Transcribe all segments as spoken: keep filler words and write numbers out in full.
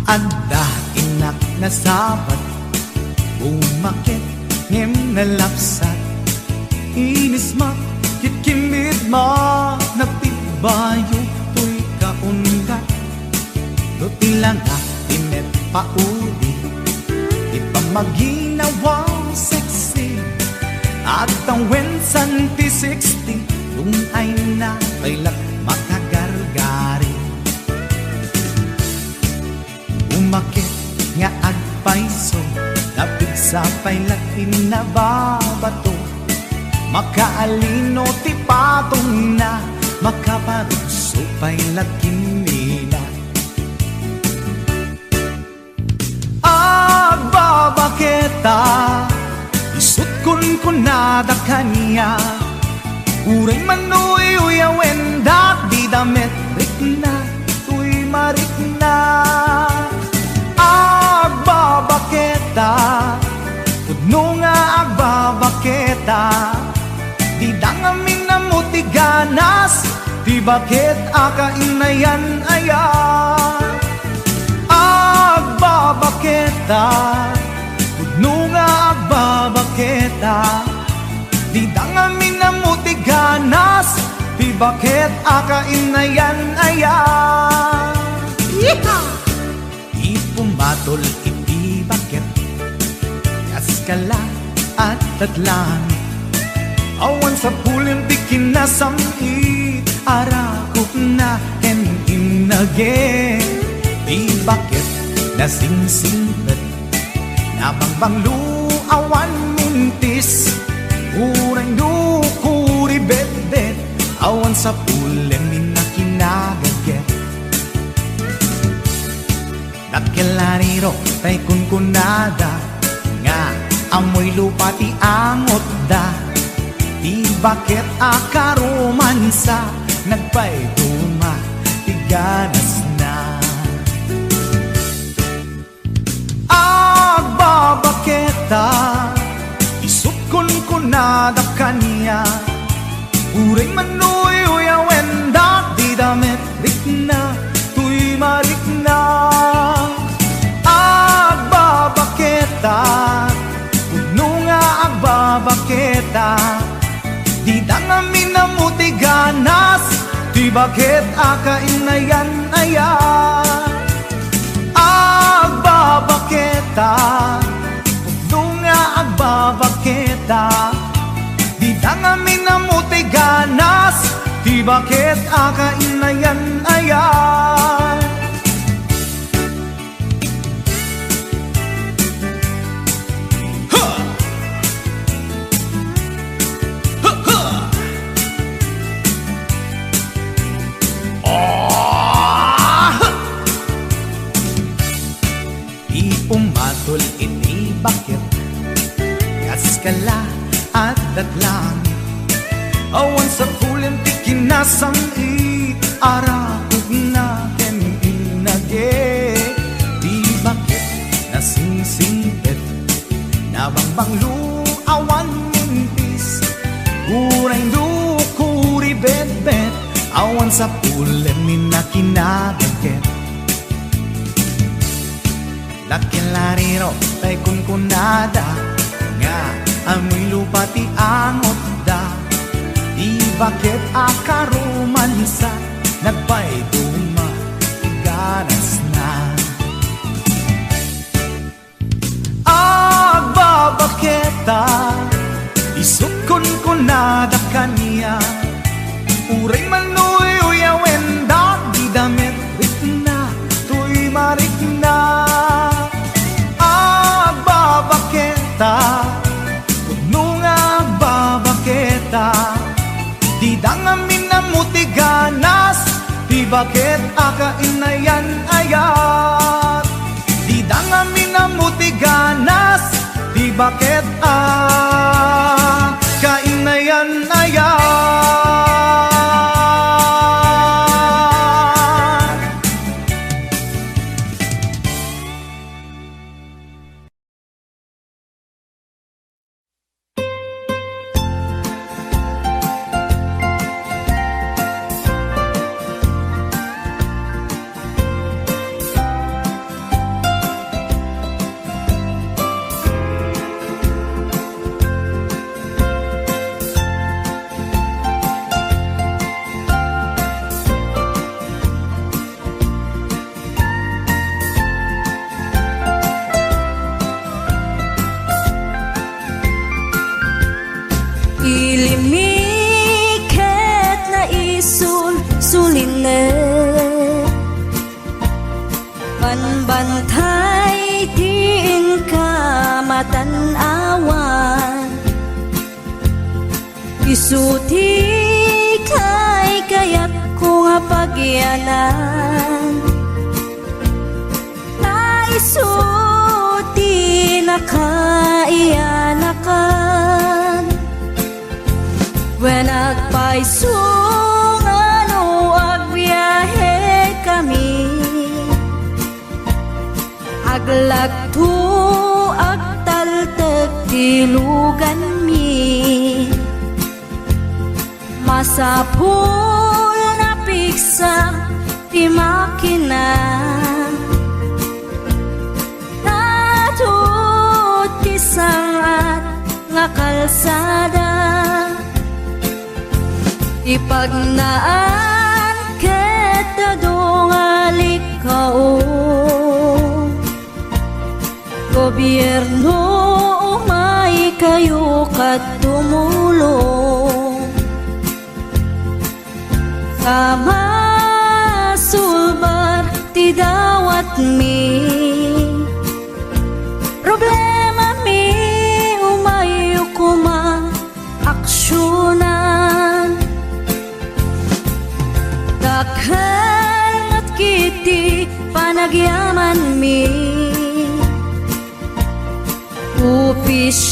Adda innak nasabat, bumakit ngem nalapsat. Inismak ket kinbidmak, nagtibayo toy kaunggat. No ti langak ti met paudi, ti pammaginawa sexy, agtawen santi sixty, dungayna pay la makagargari. Umakit nga agpayso, napigsa pay la ti nababato. Makaalino ti patongna, makaparugso pay la ti nina. Agbabaketa, isut' kunkunada kaniak. Uray man uyuyawen, dagdida met rikna, toy marikna. Agbabaketa, pudno nga agbabaketa, dida ngamin ammo ti ganas, ti baket a kainayan-ayan. Agbabaketa, pudno nga agbabaketa, dida ngamin ammo ti ganas, ti baket a kainayan-ayan. Yeehaw! Ipumatol iti baket, kaskala at tadlan. Awan sapulem ti kinasam-it, arakupna ken innage. Ti baket nasingsingpet, nabangbanglo awan mintis. Uray no kuribetbet, awan sapulem ti kinagaget. Dakkel a riro tay kunkunada nga ammoy lupa ti angotda. Ti baket a karomansa, nagpayduma ti ganasna. Agbabaketa, isut' kunkunada kaniak. Uray man uyuyawen, dagdida met rikna, toy marikna. Agbabaketa, pudno nga agbabaketa, dida ngamin ammo ti ganas, ti baket a kainayan-ayan. Agbabaketa, pudno nga agbabaketa, dida ngamin ammo ti ganas, ti baket a kainayan-ayan. Ha! Ha, ha! Ah! Ti umatol iti baket, kaskala adda langit. Awan sapulem ti kinasam-it, arakupna ken innage. Ti baket nasingsingpet, nabangbanglo awan mintis. Uray no kuribetbet, awan sapulem ti kinagaget. Dakkel a riro tay kunkunada nga ammoy lupa ti angotda. Ti baket a karomansa, nagpayduma ti ganasna. Agbabaketa, isut' kunkunada kaniak. Uray man uyuyawen, dagdida met rikna, toy marikna. Agbabaketa, pudno nga agbabaketa, dida ngamin ammo ti ganas, ti baket a kainayan-ayat. Dida ngamin ammo ti ganas, ti baket a kainayan-ayat. Bantay ti inka matan-awan, isu ti kaykayatko nga pagyanan. Ta isu ti nakaiyanakan. Wen agpayso nga no agbiahekami, aglagto, agtaltek ti luganmi. Masapul nga pigsa ti makina, ta adu ti sangat nga kalsada. Ipagnaan ket adu nga likao. Gobierno, umaykayo ket tumulong. Ta masulbar ti dawatmi. Problemami, umayyo koma aksionan. Dakkel met ketdi panagyamanmi. Opisiales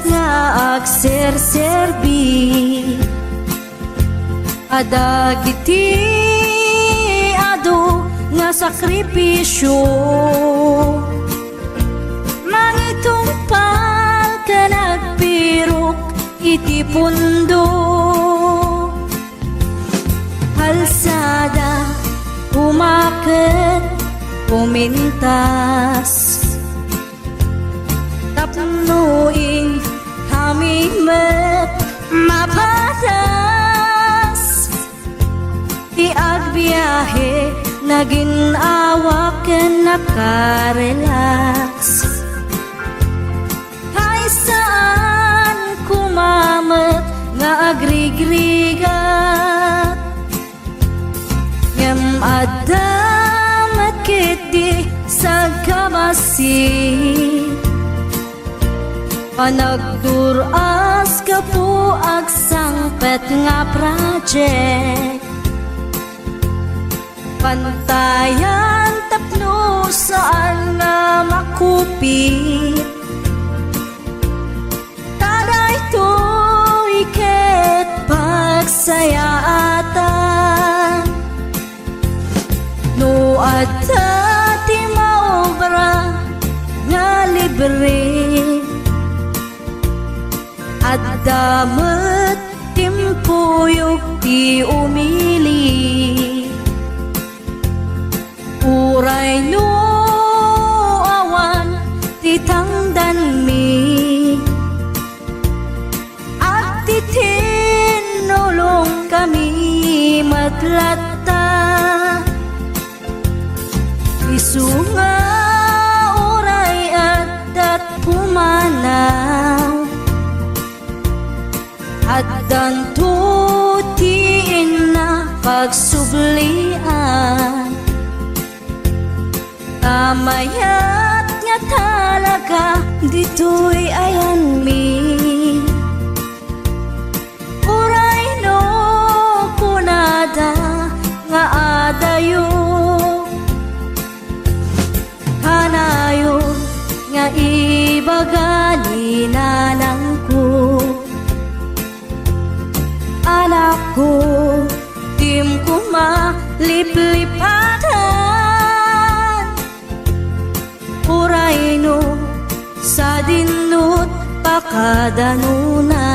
nga agserserbi. A dagiti adu nga sakripisio, mangitungpal ken agpirok iti pundo. Kalsada, umaket, umintas. Tapno inkami met mapadas. Ti agbiahe, nagin-awa ken nakarelax. Hay saan koma met nga agrigrigat. Ngem adda met ketdi sagkabassit. Panagdur-as gapu agsangpet nga project. Pantayan tapno saan nga makupit. Ta daytoy ket pagsayaatan. No adda ti maobra nga libre, adda met timpuyog ti umili. Uray no awan ti tangdanmi, agtitinnulongkami met latta. Isu nga uray addat pumanaw, addanto ti innak agsublian. Ta mayat nga talaga ditoy ayanmi. Uray no kunada nga adayo, kanayon nga ibaga ni nanangko. Anakko, dimko maliplipatan. Uray no sadinot pakadanona.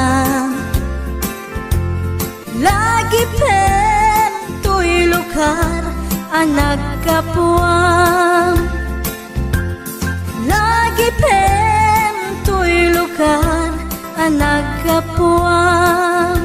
Lagipen toy lugar a naggapuam. Lagipen toy lugar a naggapuam.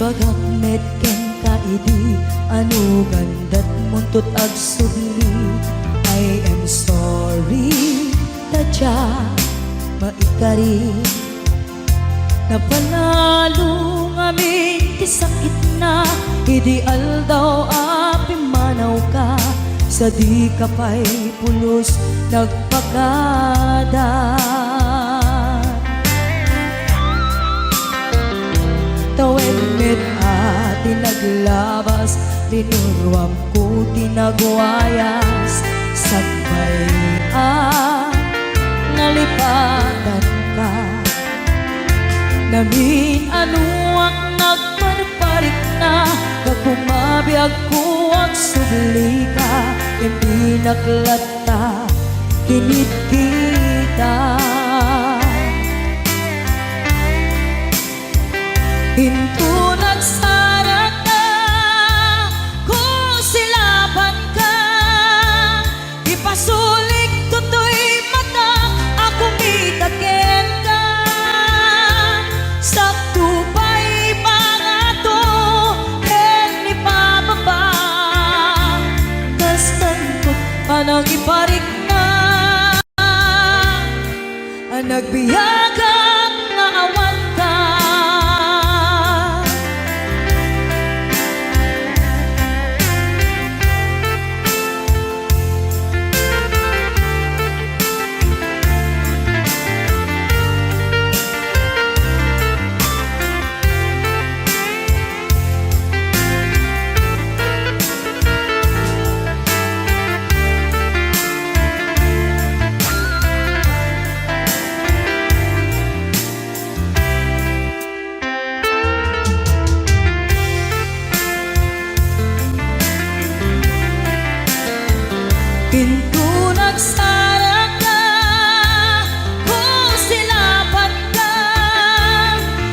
Agak met kenka idi anugan datmuntot agsubli. I am sorry, ta dia maikari. Napanalo ngamin ti sakitna idi aldaw a pimmanawka, sa dika pay pulos nagpakada. Tawen met a ti naglabas, linuruamko ti nagwayas, sakbay a nalipatanka. Namin-anoak nagparparikna, gapu mabiagko agsublika, impinak latta kinitkita. Inton agsaraka, kusilapanka, ipasulik toy mata a kumita kenka. Sakto pay pangato ken ipababa, kastanto panangiparikna. Nagbiagak nga awanka. Inton agsaraka, kusilapanka,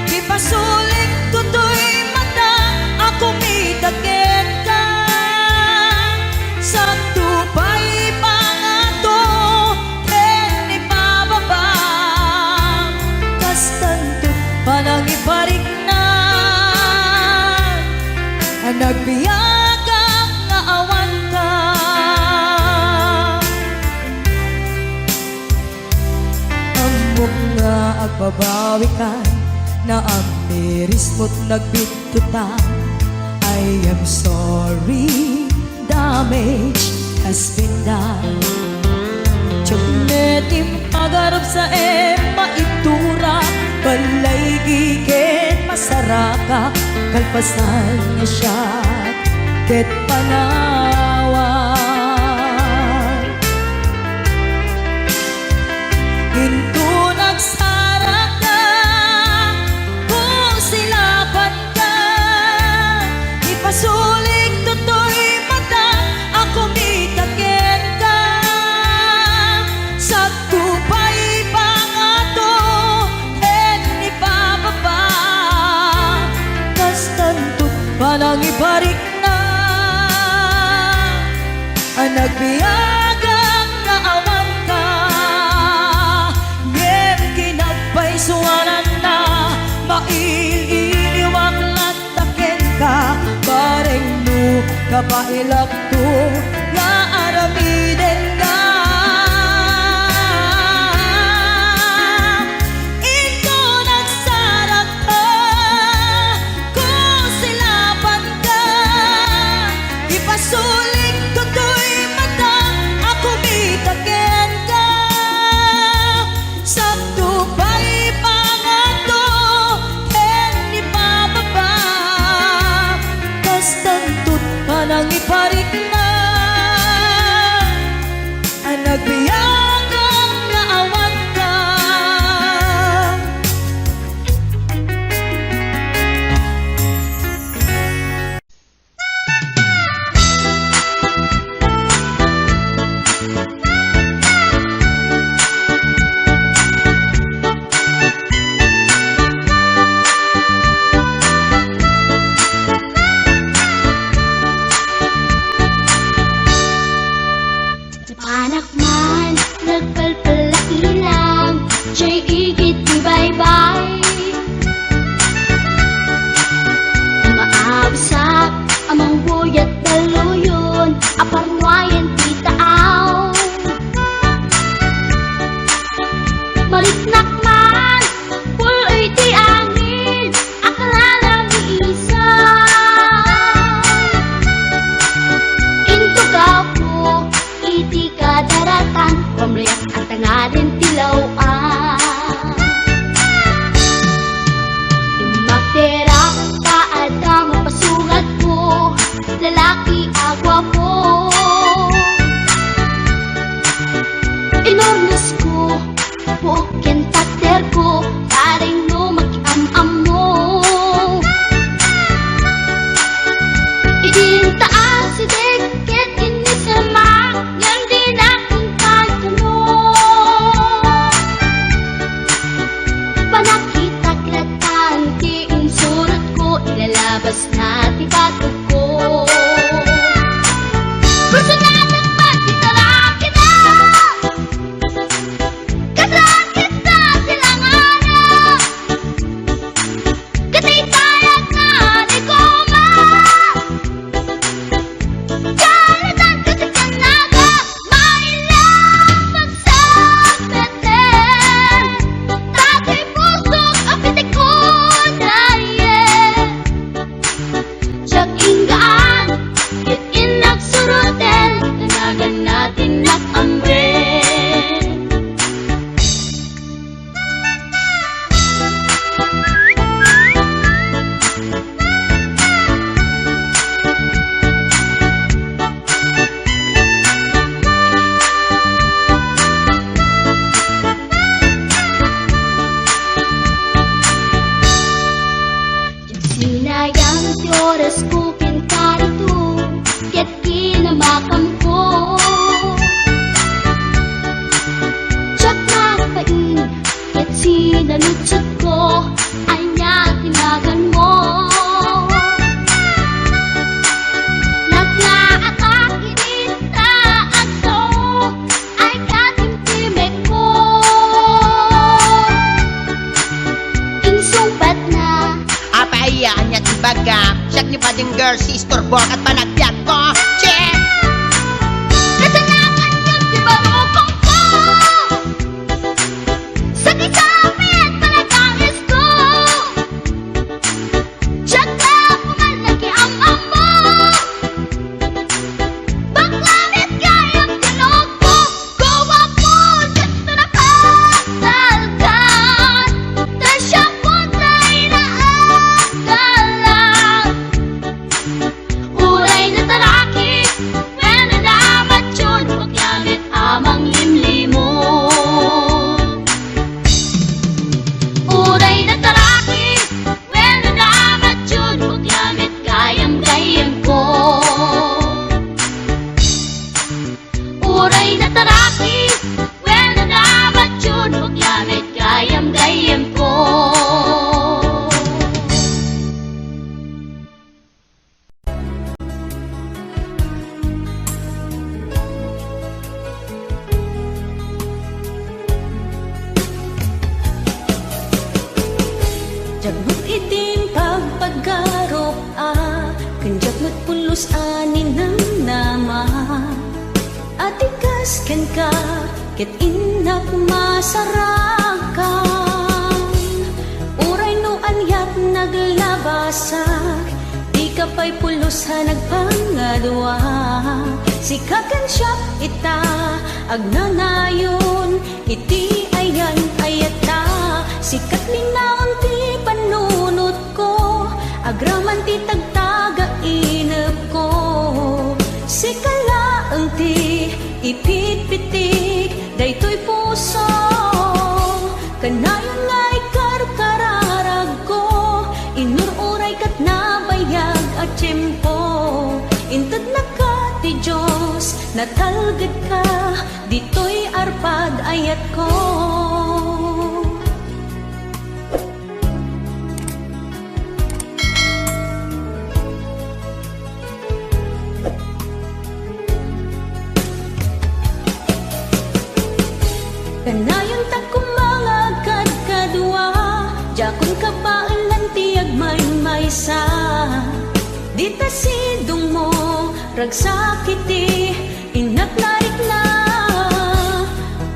ipasulik toy mata a kumita kenka. Sakto pay pangato ken ipababa, kastanto panangiparikna. Nagbiagak nga awanka. Ammok nga agbabawikan, naamirismo't nagbittutan. I am sorry, damage has been done. Diak met impagarupsaem maitura, balaygi ken masarakak, kalpasan nga siak ket panawan. Inton agsaraka, kusilapanka, ipasulik toy mata a kumita kenka. Sakto pay pangato ken ipababa, kastanto panangiparikna. Nagbiagak nga awanka, ngem kinagpaysuananna, mail-iliwak latta kenka, bareng no kabaelakto nga aramidenka. Inton agsaraka, kusilapanka, ipasulik toy mata a kumita kenka. Sakto pay pangato ken ipababa, kastanto panangiparikna. Nagbiagak nga awanka. Man, pul-oy ti angin, aklanami isa. Intogaw ko iti kadaratan, pamriak a tangaden ti law-an. Immagterak ta adda mapasungatko, lalaki a guapo. Inurnosko, puok ken paderko, bareng no makiam-ammo. Idi inta asideg ket innisemak, ngem dinak intan kano. Panakitak latan ti insurotko, ilalabasna ti batogko. Personatak pati talakita. Kasakit ta silanganak. Ket ipayag na ni Goma. Jaratan ket ikanaga. Maila pagsapeten. Dagiti pusok a pitikon, ayen. Diak inggaan, ket innak suroten, tanagan natin nak amben. Sinayang ti orasko ken karito, ket kinamakamko. Diak nagpain, ket sinaludsodko, ania ti naganmo? Naglaaka iti taagso, ay katimtimekko. Insungbatna. Apay, ania ti bagam? Siak ni Bading Girl, si isturbok at panagbiagko. Che! Kasanakan ket ti barukongko. Sakit-sakit panagdangisko. Diak la pumal nakiam-ammo. Bakla met gayam ti lukko. Guapo, diak to napasalkan. Ta siak kontra inaagalan. Uray nataraki, wenno namatyon, bakla met a manglimlimo. Uray nataraki, wenno namatyon, bakla met gayam-gayyemko. Uray nataraki, wenno namatyon, bakla met gayam-gayyemko. Diak met idim pagpagarup a, ken diak met pulos a ninamnama. Atikas kenka, ket innak masarakan. Uray no aniat naglabasak, dika pay pulos a nagpangadua. Sika ken siak ita, agnanayon iti ayan-ayatta. Sika ti naon ti panunot ko, agraman ti tagtagainepko. Sika laeng ti ipitpitik daytoy puso. Kanayon nga ikarkararagko, inur-uray ket nabayag a tiempo. Intednaka ti Dios, natalgedka, ditoy arpad ayatko. Kanayon ta koma nga agkadkadua, diakon kabaelan ti agmaymaysa. Dita sidongmo, ragsak iti innak narikna.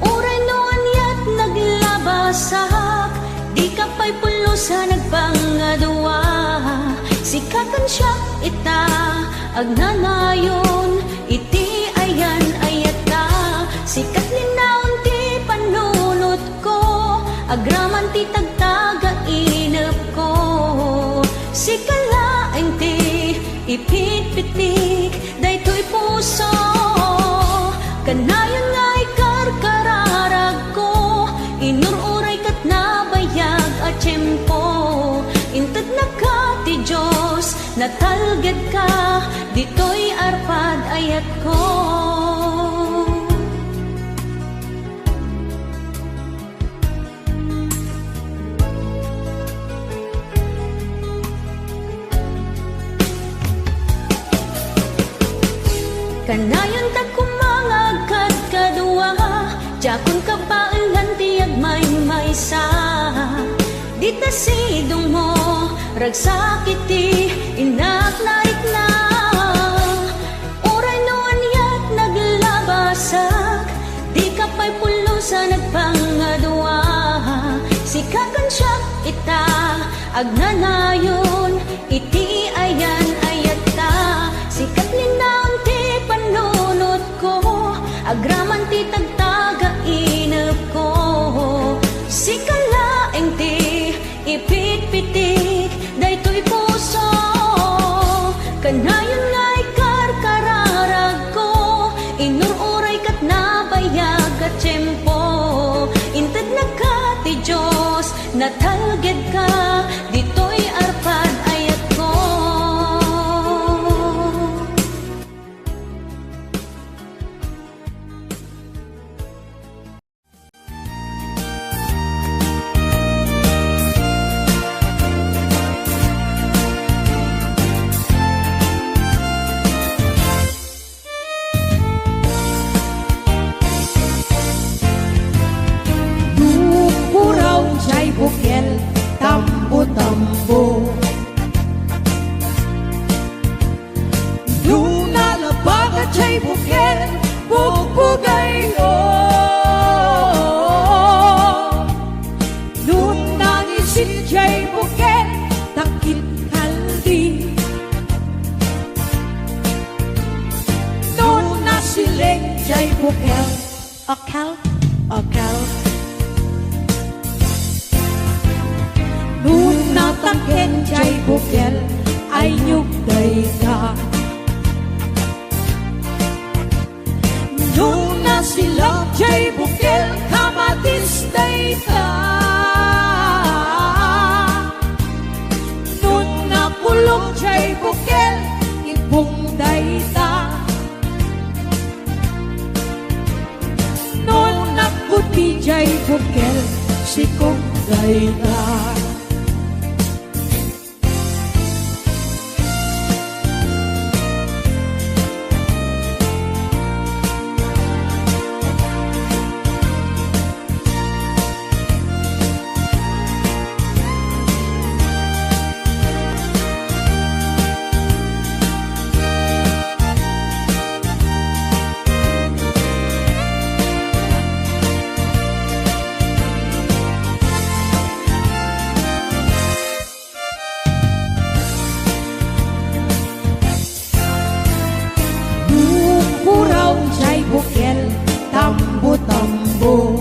Uray no aniat naglabasa, sa nagpangadua, sika ken siak ita, agnanayon iti ayan-ayatta. Sika ti linaon ti panunotko, agraman ti tagtaga inepko. Sika laeng ti ipitpitik daytoy puso. Kanayon nga ikarkararagko, inur-uray ket nabayag a tiempo. Intednaka ti Dios, natalgedka, ditoy arpad ayatko. Kanayon ta koma nga agkadkadua, diakon kabaelan ti agmaymaysa. Dita sidongmo, ragsak iti innak narikna. Uray no aniat naglabasak, dika pay pulos a nagpangadua. Sika ken siak ita, agnanayon iti ayan-ayatta. Sika ti linaon ti panunotko, agraman ti tagtaga inepko. Sika laeng ti ipitpitik daytoy puso. Kanayon nga ikarkararagko, inur-uray ket nabayag a tiempo. Intednaka ti Dios, natalgedka, ditoy arpad ayatko. Nukuraw jay bukel, tambo-tambo. Nuna labaga jay bukel, bugbugayyo. Nuna isit jay bukel, takit kaldi. Nuna sileng jay bukel, akel, akel. Nuna tangken jay bukel, ay nyugdayta. Nuna silak jay bukel, kamatis dayta. Nuna kulok jay bukel, ibong dayta. Nuna puti jay bukel, sikog dayta. Nukuraw jay bukel, tambo-tambo.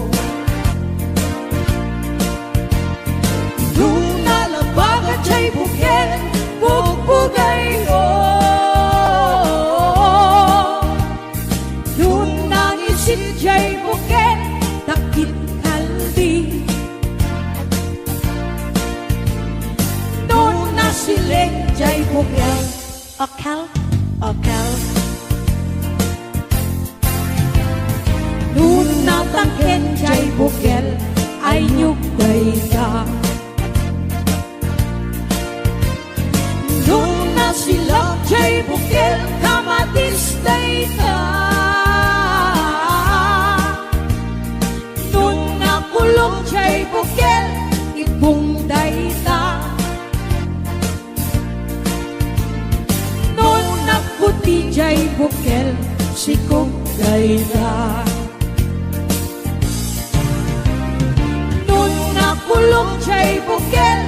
Nuna labaga jay bukel, bugbugayyo. Nuna isit jay bukel, takit kaldi. Nuna sileng jay bukel, akel, akel. Nuna tangken jay bukel, ay nyugdayta. Nuna silak jay bukel, kamatis dayta. Nuna kulok jay bukel, ibong dayta. Nuna puti jay bukel, sikog dayta. Nuna kulok jay bukel,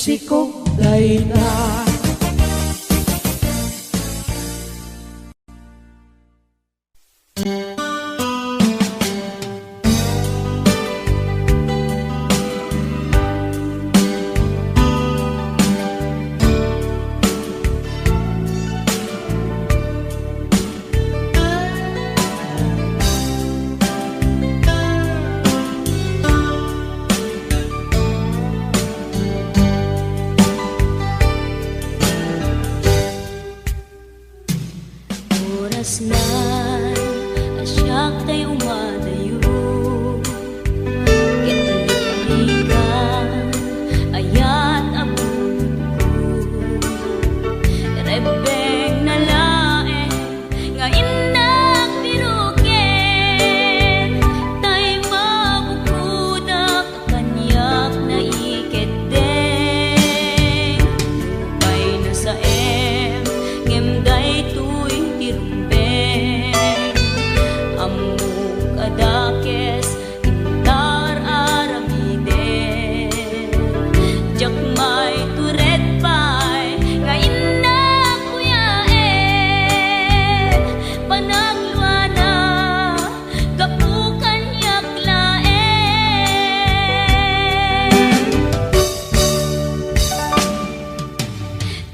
Chikog dayta. Oras na a siak tay umadayo, ket nagliklikan ayat a bunotko. Rebbengna laeng nga innak biroken, tay mabukodak kaniak naikeddeng. Nupay nasaem, ngem daytoy ti rumbeng. Ammok a dakes, inta ar-aramiden. Diak maitured pay nga innak kuyaen. Panagluana, gapu kaniak laeng.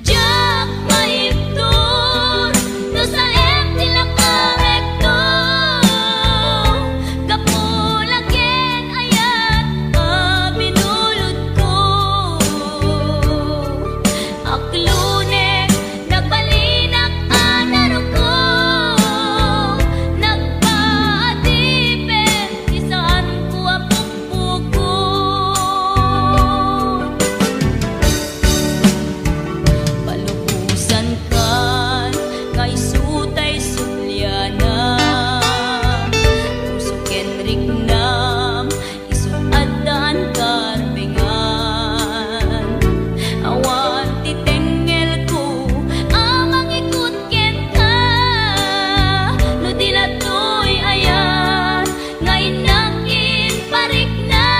Diak maibtur no saem ti lakamekto, gapu la ken ayat a binulotko. Aklonek, nagbalinak a naruko, nagpaadipen ti saanko a pukpukot. Palubosankan nga isu tay subliana, puso ken riknam, isu addaan karbengan. Awan ti tengngelko a mangikut kenka, no di la toy ayat nga innak imparikna.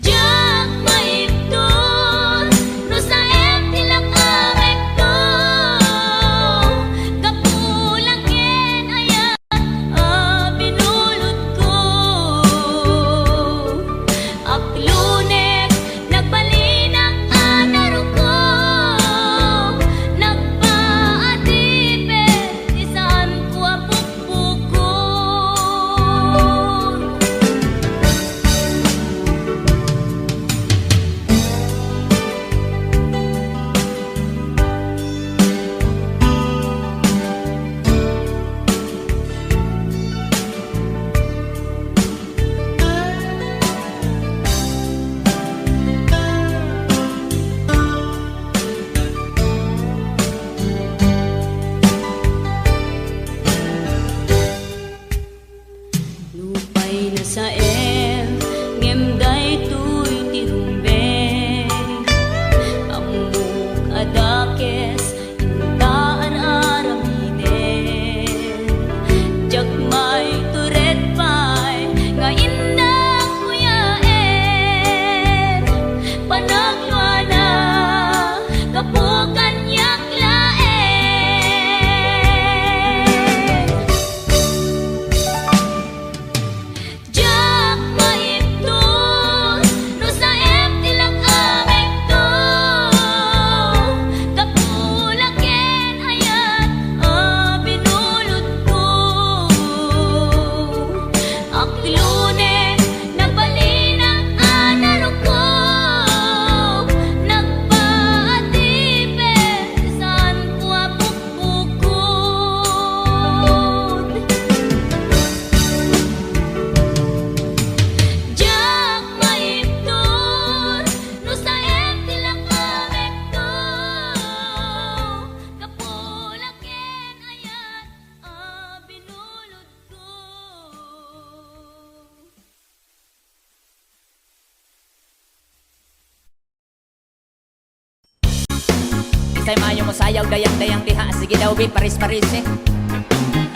Diak maibtur no saem ti lakamekto, gapu la ken ayat a binulotko. Aklonek, nagbalinak a naruko, nagpaadipen ti saanko a pukpukot. Nupay nasaem, ngem daytoy ti rumbeng. Ammok a dakes, inta ar-aramiden. Diak maitured pay nga innak kuyaen. Panagluana, gapu kaniak laeng. Diak maibtur no saem ti lakamekto, gapu la ken ayat a binulotko. Aklonek, nagbalinak a naruko, nagpaadipen ti saanko a pukpukot. Diak maibtur no saem ti lakamekto, gapu la ken ayat a binulotko. Isay maayo mo sayaw, dayang-dayang diha. Sige daw, bi, paris-paris, eh.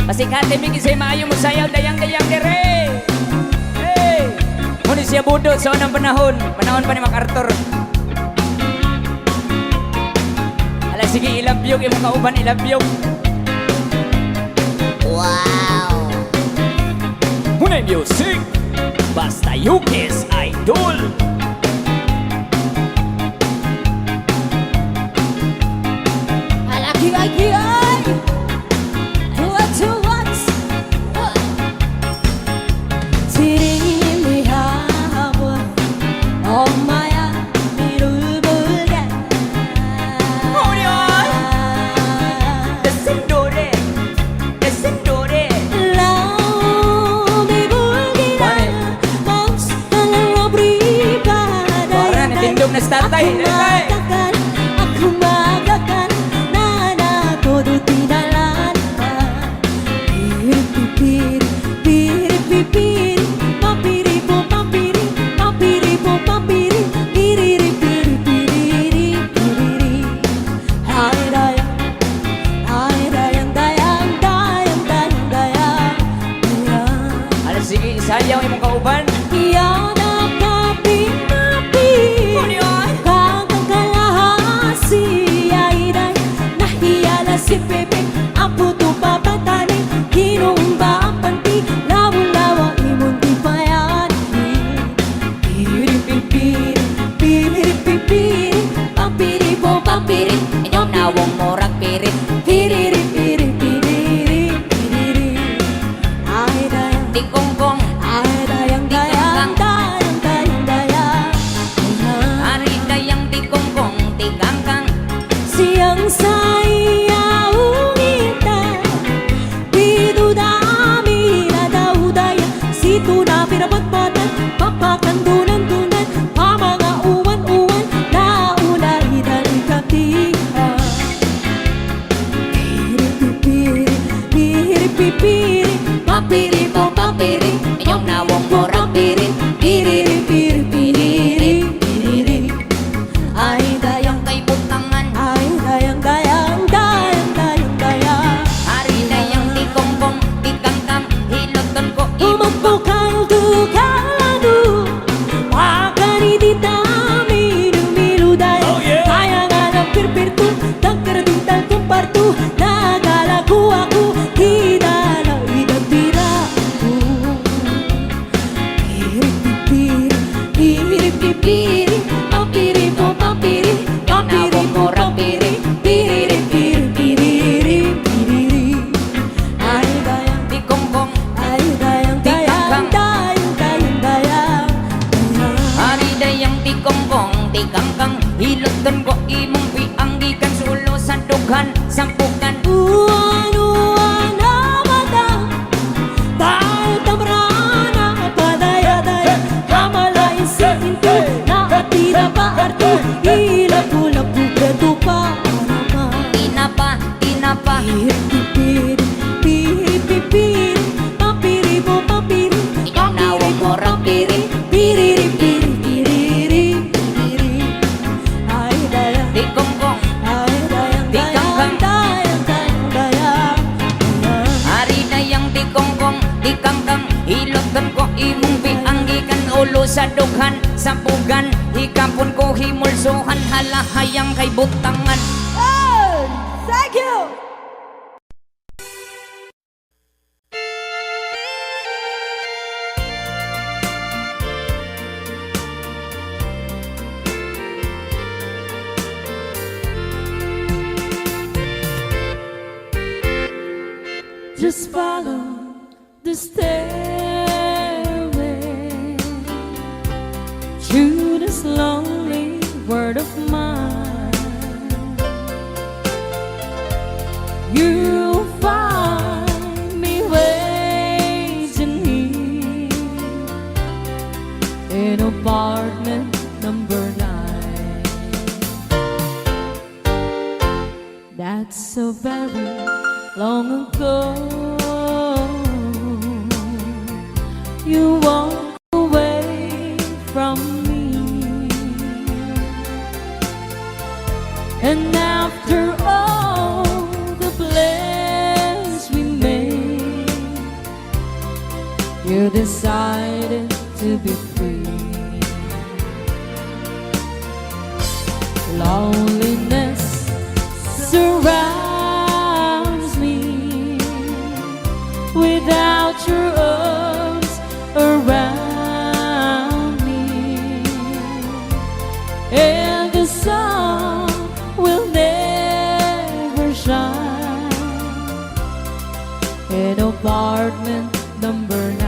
Pasikati, bi, isay maayo mo sayaw, dayang-dayang dire. Muna siya budot sa unang panahon, panahon pa ni MacArthur. Ala, sige, ilabyog, imong kauban, ilabyog. Wow! Muna music, basta Yukis Idol. Ala, kiay, kiay! Tuwa, tuwa! Sirilihawa, omaya, mirubulgan. Onion! The Sindore! The Sindore! Lao, mibulgiran, Pare. Moms, talaro, pribada, Para, natindog na si tatay, tatay. Matagal, ako matagal, na, na, todo tinalan pa. Piri, pipiri, piri, pipiri, papiri, po, papiri, papiri, po, papiri, piriri, piri, piriri, piriri. Ay, dayang, ay, dayang, dayang, dayang, dayang, dayang, dayang. Ala, sige, isayaw imong kauban. Yana ka pinapi. Ano yan? Kang kalahasi, ay, dayang. Nahiya la si Pepe, apo to papatani, kinumba ang panti, lawa-lawa imong di payani. Piri, piri, piri, piri, piri, piri, pampiri, po, pampiri, inyong nawong murag pirit. Piriri, piri, piriri, piriri. Ay, dayang. Di kongkong. Ay, dayang, Di dayang, kangkang. Dayang, dayang, dayang. Ari dayang di kongkong, di kangkang. Siyang saya ungita, di dudami na daudaya, situ na pinapatpatan, papakandunan-dunan, pamangauwan-uwan, nauna ida ikatiha. Piri, pipiri, piri, pipiri, papiri, po, papiri, inyong nawong murag pirit, piriri, piri, piriri, piriri. Ay, dayang kay butangan. Ay, dayang, dayang, dayang, dayang, dayang. Ari dayang di kongkong, di kangkang, hiloton ko. Umagpukal dukalado. Pakari di tami dumiluday. Oh, yeah. Kaya nga ng pirpirto, tagkarating tal kumparto. Nagalago ako, di na lang idatira. Piri, pipiri, piri, pipiri, papiri, po, papiri, papiri, po, papiri, piriri, piri, piriri, piriri. Ay, dayang, Di kongkong, ay, dayang, di dayang, kangkang. Dayang, dayang, dayang, dayang. Ari dayang di kongkong, di kangkang. Hiloton ko imong biang gikan sa ulo sa dughan, sa pukan. Uwan, uwan, amatang. Tal tamrana, padaya-daya, kamala insinto, naatira pa arto, ilapu-lapu, gato pa, arama. Tinapa, tinapa. Piri, piri, piri, piri, papiri, bo, papiri, Ikaw na, papiri, bo, wag mo rang papiri, piri. Piriri, piriri, piriri, piriri. Ay, dayang. Di kongkong. Ay, dayang, Di dayang, kangkang. Dayang, dayang, dayang. Ari dayang di kongkong, di kangkang, hiloton ko imong biang gikan ulo sa dughan, sa pugan, hikapon ko himulsuhan, halahayang kay butangan. Oh, thank you. Just follow the stairway through this lonely world of mine. You'll find me waiting here in apartment number nine. That's so very long ago. You walk away from me. And after all the plans we made, you decided to be free. Loneliness surrounds me without your arms around me, and the sun will never shine in apartment number nine.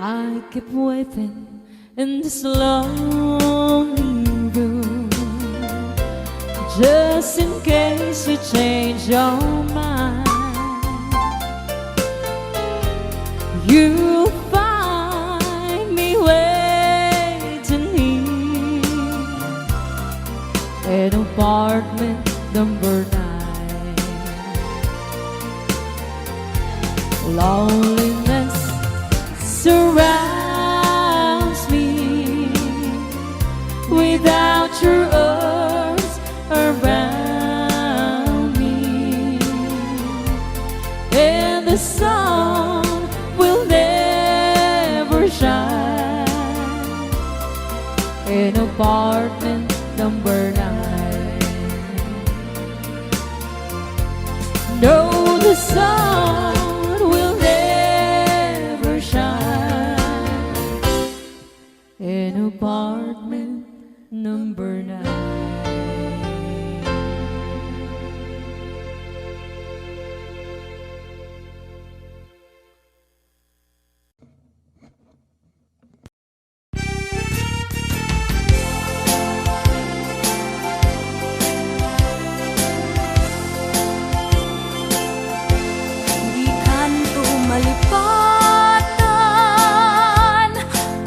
I keep waiting in this lonely room, just in case you change your mind. You find me waiting here in apartment number nine. Loneliness surrounds me without your arms around me, and the sun will never shine in apartment number nine. No, the sun will never shine in apartment number nine. Dikanto malipatan,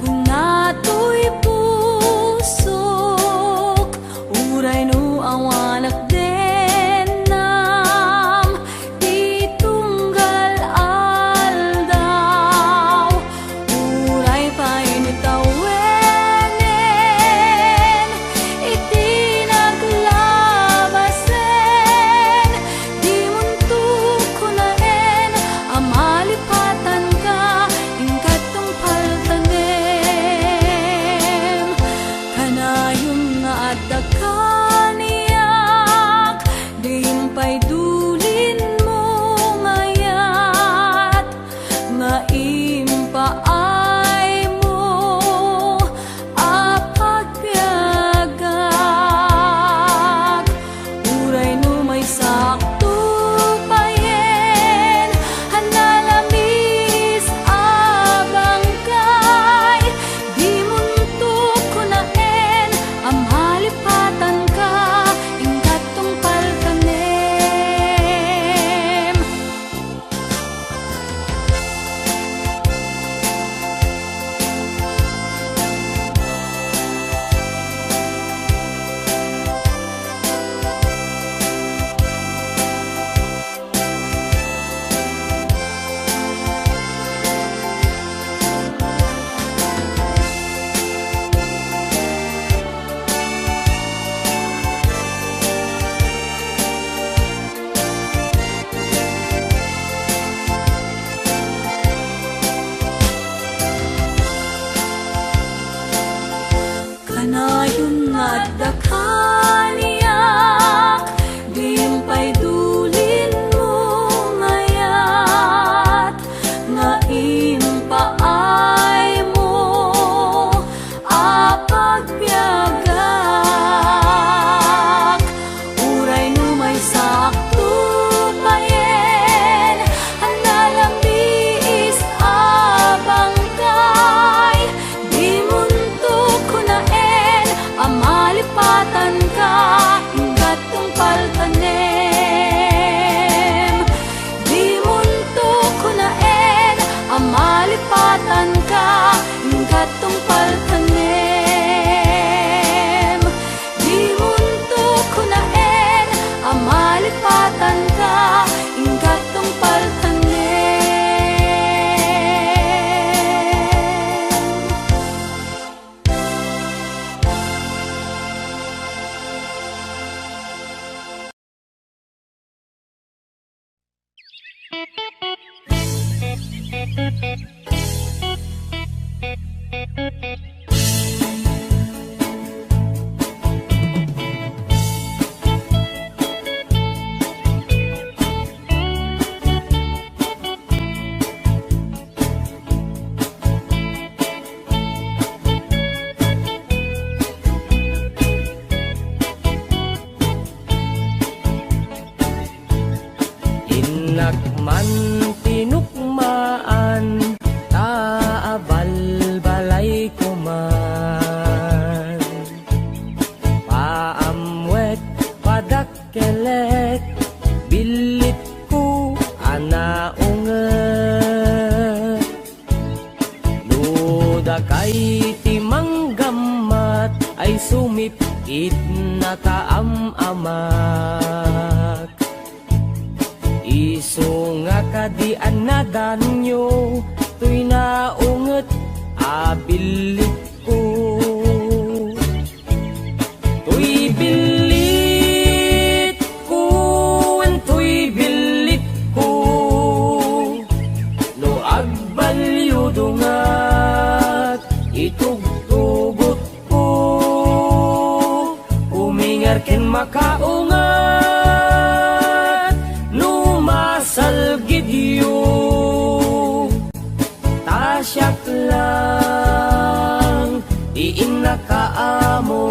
kunatoy pusok, uray no awanak dennam, ti tunggal aldaw, uray pay ni tawenen iti naglabasen, dimonto kunaen a malipatanka, inka tungpal tanem. Kanayon nga adda kaniak, di pay dulinmo nga ayat, nga impaaymo a pagbiagak. Uray no maysakto payen a nalamiis a bangkay, dimonto kunaen a malipatanka, inka tungpal tanem. Kanayon nga adda kaniak, di pay dulinmo nga ayat, nga impaaymo a pagbiagak. Uray no maysakto payen a nalamiis a bangkay, dimonto kunaen a malipatanka, inka tungpal tanem. Dimonto kunaen a malipatanka, inka tungpal tanem. Kelek, billitko a naunget. No dakay ti manggammat ay sumipkit nakaam-amak. Isu nga kadi a nadanyo, toy naunget a billitko. Toy billitko, wen toy billitko. No agbalyo dungat, itugtugotko. Umingar ken makaungat, no masalgidyo. Ta siak lang ti innaka a amo.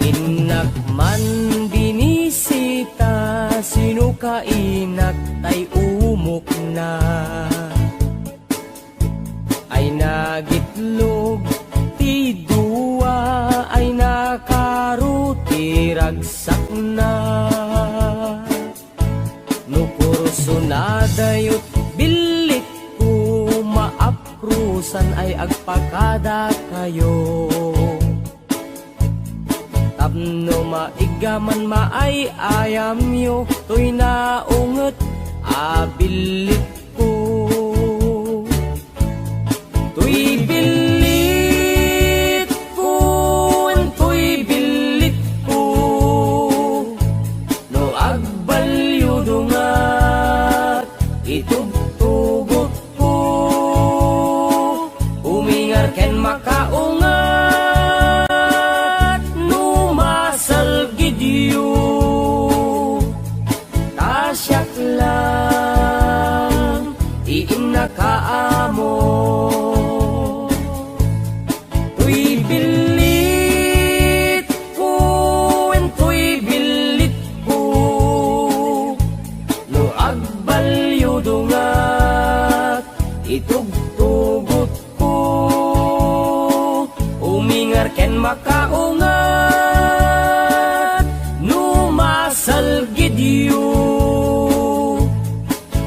Innak man binisita, sino ka inak tay umukna? Ay nagitlog ti dua, ay nakaro ti ragsakna. No kurso nadayot billitko, maaprusan ay agpakadakayo. Tapno maiggaman maay-ayamyo, toy naunget a billitko. Toy billitko, toy billitko. No agbalyo dungat, itugtugotko. Umingar ken makaungat, no masalgidyo. Ta siak lang ti innaka a amo. Toy billitko, wen toy billitko. No agbalyo dungat, itugtugotko. Umingar ken makaungat, no masalgidyo.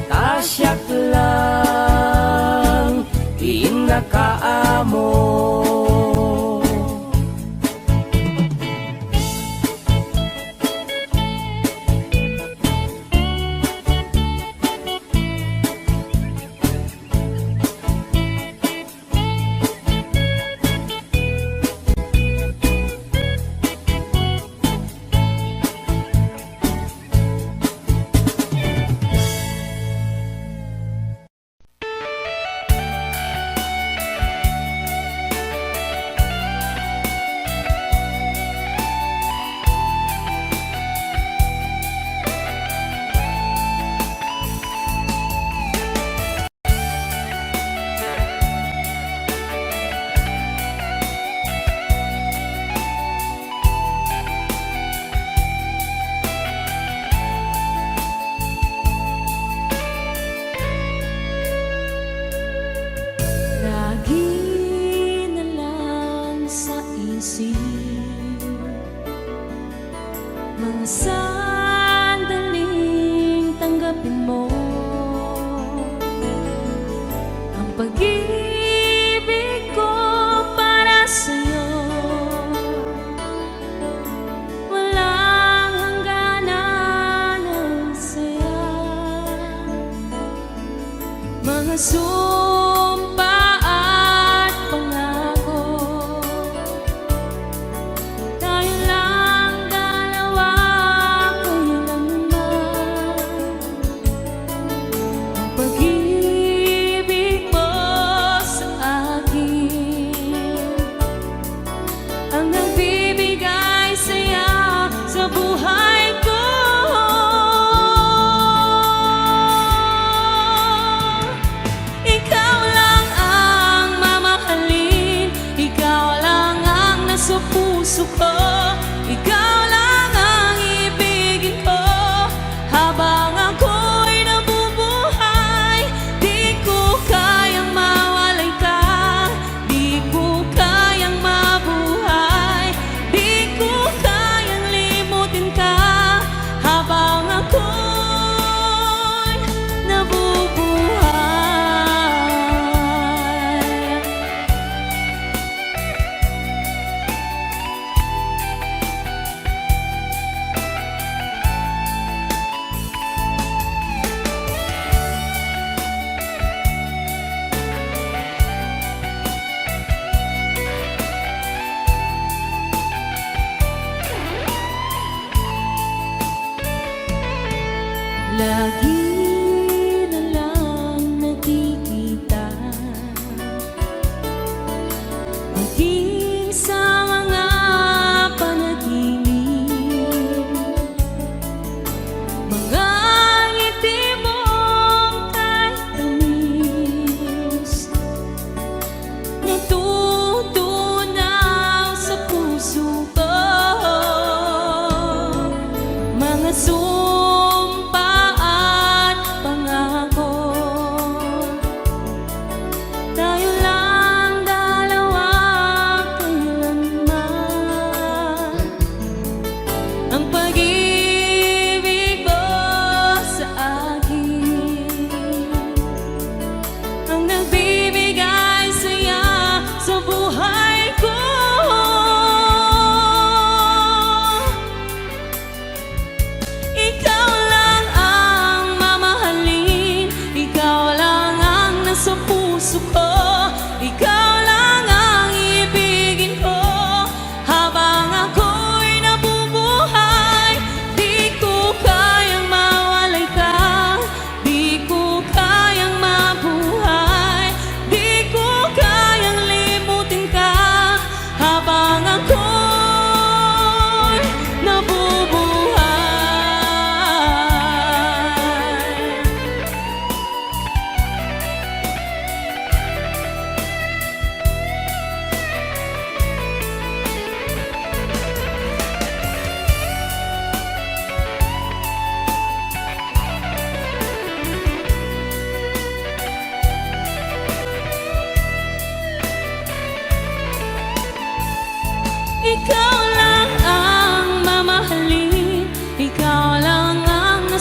Ta siak lang ti innaka a amo. Lagi na lang sa isip mga sandaling tanggapin mo ang pag-ibig ko para sa'yo. Walang hangganan ang saya. Mga su-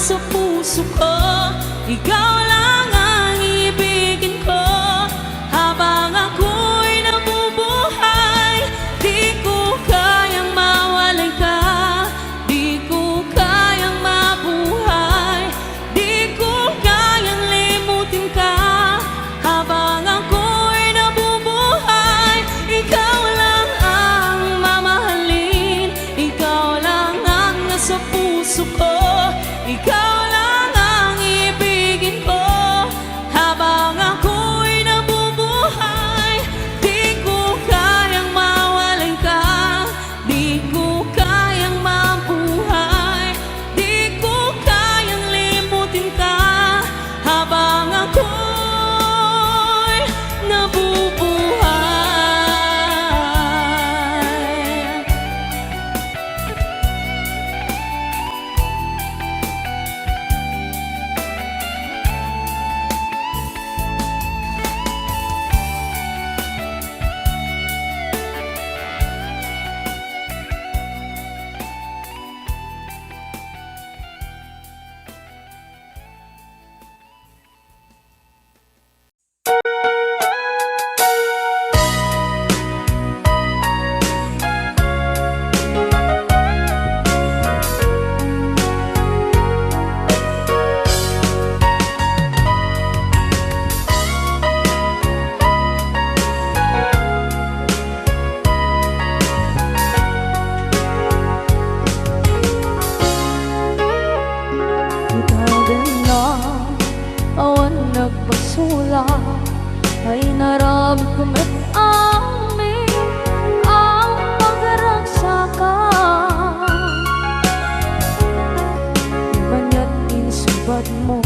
sa pusoko, ikaw lang ang ibigin ko. Habang ako'y nabubuhay, di ko kayang mawalay ka. Di ko kayang mabuhay, di ko kayang limutin ka. Habang ako'y nabubuhay, ikaw lang ang mamahalin, ikaw lang ang nasa puso ko, ikaw lang ang ibigin ko. Habang ako'y nabubuhay, di ko kayang mawalay ka. Di ko kayang mabuhay, di ko kayang limutin ka habang ako'y nabubuhay. Itaden na awan nagpasulak, ay naramid ko met amin ang pagragsakan. Maniat insubad mo,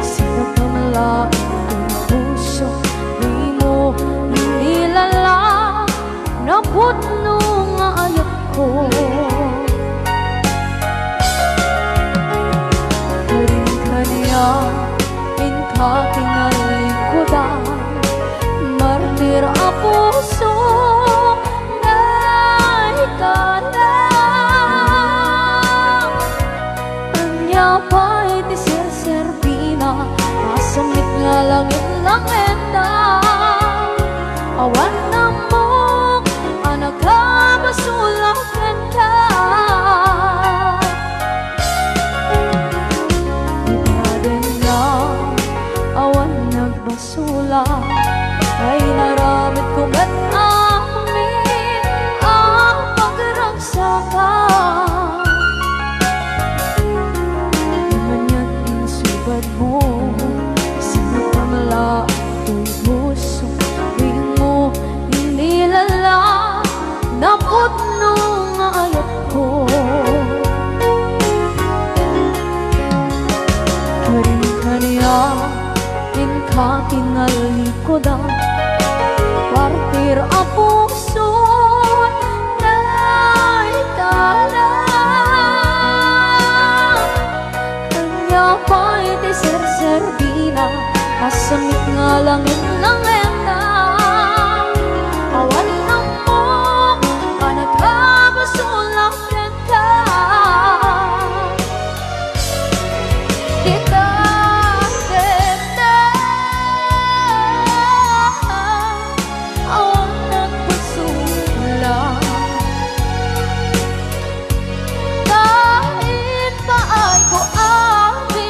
sinakamla ang puso, di mo nilala. Napudno nga ayatko. Karin kaniak, inka kinalikudan, martir a puso, naikala. Ania pay ti serserbina, masamit nga langit-langitna. Awan ammok a nakabasolak kenka. Itaden na awan nagbasolak, ay naramid ko met amin a pagragsakan. Maniat insubad mo, sinakamla toy puso, di mo nilala. Napudno nga ayatko. Karin kaniak, inka kinalikudan, martir a puso, naikala. Ania pay ti serserbina, masamit nga langit-langitna. Awan ammok a nakabasolak kenka. Itaden na awan nagpasulak. Kain paay ko amin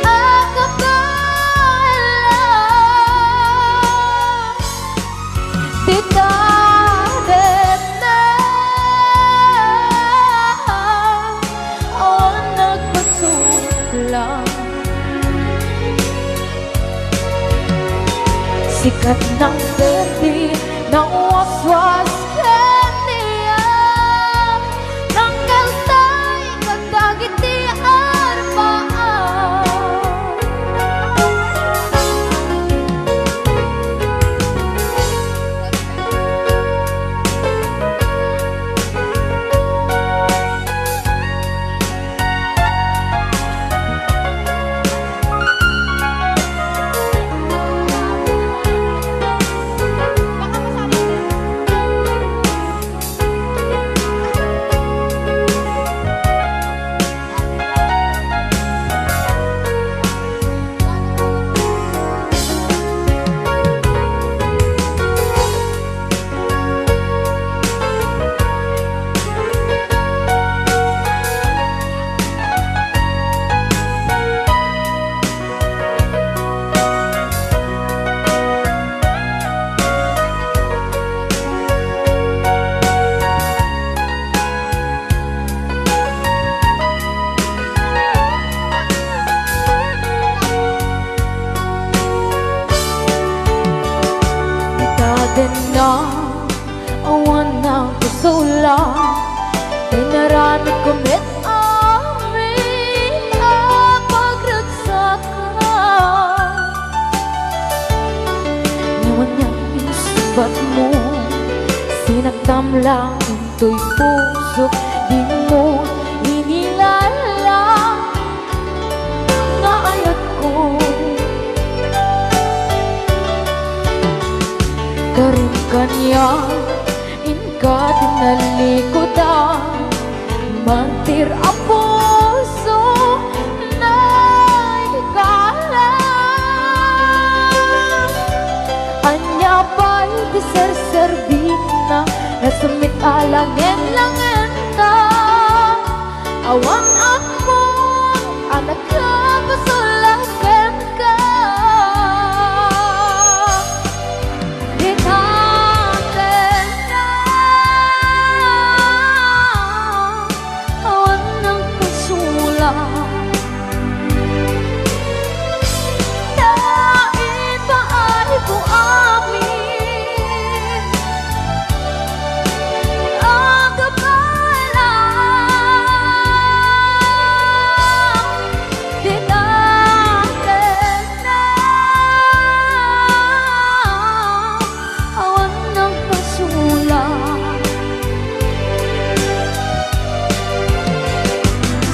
a kabaelan. Itaden na awan nagpasulak. Sikat ng berde, nawaswas kaniak, nangkaltay kadagiti arbaam. Na awan nagpasola, inaramidko met amin a pagragsakan. Ngem ania ti insungbatmo, sinaktam laeng toy pusok, dimo inilala nga ayatko. Karim kaniak, inka ti nalikudan, mantir a puso, naikala. Ania pay ti serserbina, nasemmit a langen-langenta. Awan ammon a nagpapasola kenka. Dita ken na, awan nagpasola. Ta ipaayko amin a kappala. Dita ken na, awan nagpasola.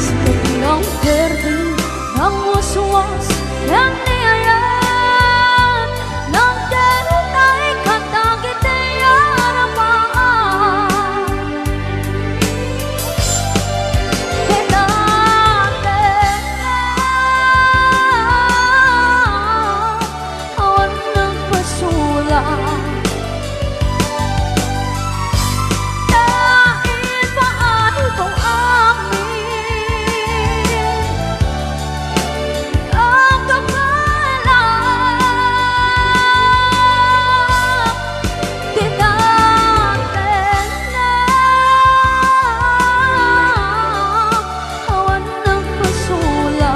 Sika ti nangperdi, nangmuswas, ken ni ayat, nangkerutay kadagiti arapaak. Dita ken na, awan nagpasola. Ta ipaayko amin a kappala. Dita ken na, awan nagpasola.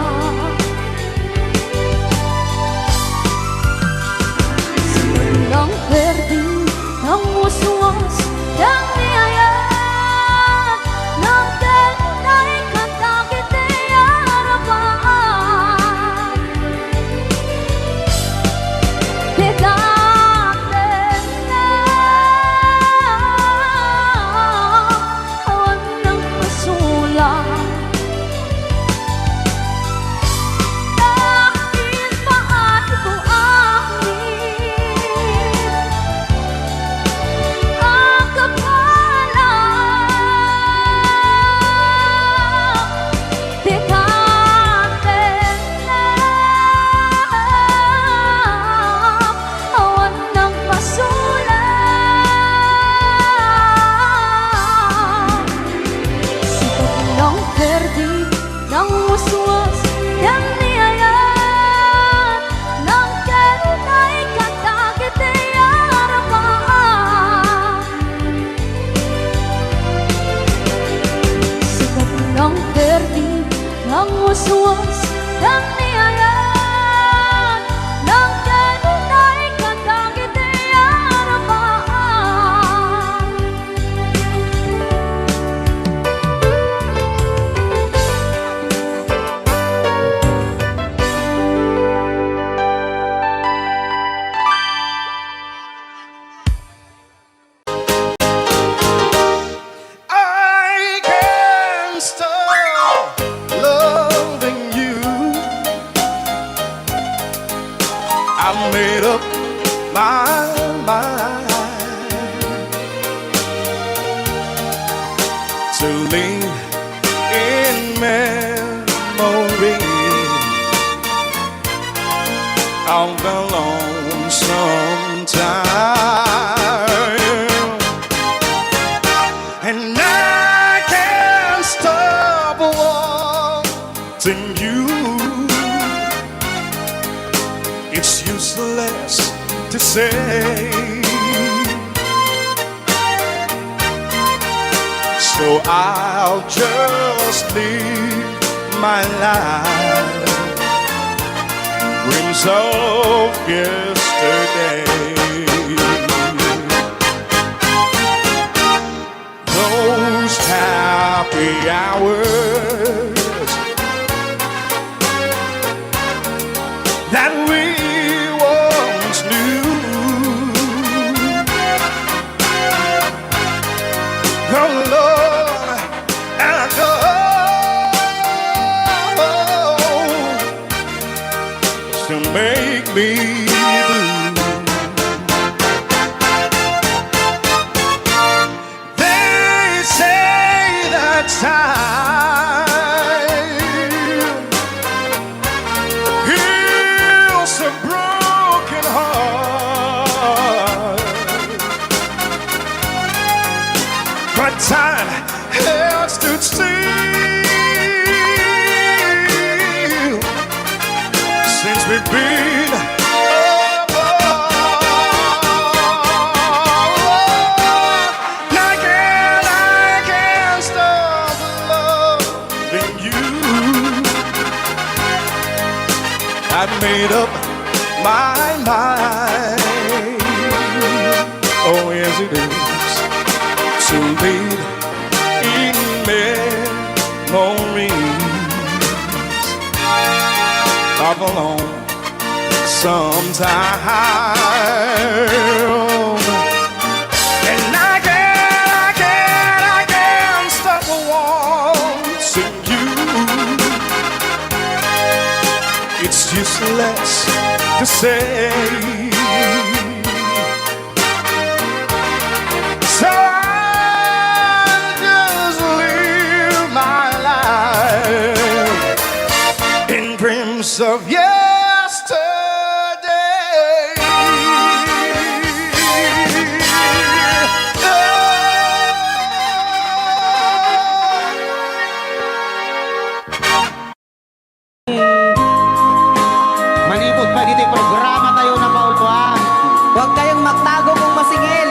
Sika ti nangperdi, nangmuswas, ken ni ayat, nangkerutay kadagiti arapaak. Dita ken na, awan nagpasola. Ta ipaayko amin a kappala. Dita ken na, awan nagpasola. Sika ti nangperdi, nangmuswas, ken ni ayat, nangkerutay kadagiti arapaak. Sika ti nangperdi, nangmuswas, ken ni ayat, nangkerutay kadagiti arapaak. I can't stop loving you. I made up my mind to live in memory of the lonesome time. And I can't stop wanting you. It's useless to say. So I'll just live my life, dreams of yesterday. the hours that we once knew. Go, Lord, and go to make me blue. They say that time heals a broken heart, but time has stood still since we've been apart. I can't, I can't stop loving you. I made up my mind. Oh, yes, it is. So live in memories of a long sometime. And I can't, I can't, I can't stop wanting you. It's useless to say. So I'll just live my life in dreams of yesterday. Manipud pay ditoy programa tayo, napaulboan. Huwag kayong magtago kung masingil.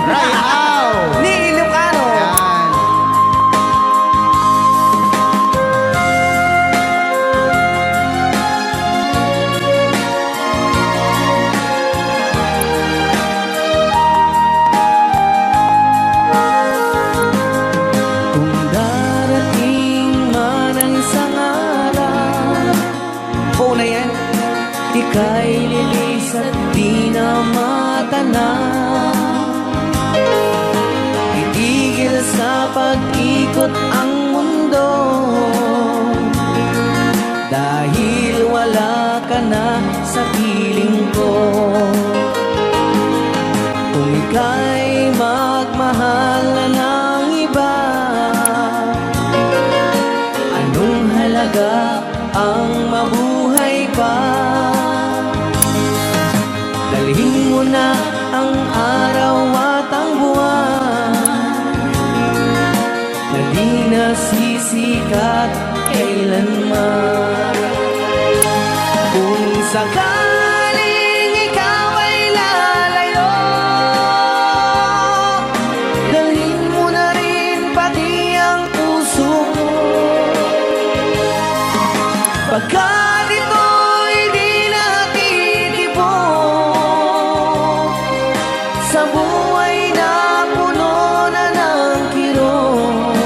Rayaw! Ni Ilocano. Yan. Kung darating man ang isang araw, oo na yan, ika'y lilisat, di na matanaw. Titigil sa pag-ikot ang mundo. Dahil wala ka na sa piling ko. Kung ika'y magmahal na ng iba, anong halaga ang mabuhay pa? Dalhin mo na ang araw at ang buwan na di na sisikat kailanman. Kung sakaling ikaw ay lalayo, dalhin mo na rin pati ang puso ko. Pagkat ito'y di na titibok sa buhay na puno na ng kirot.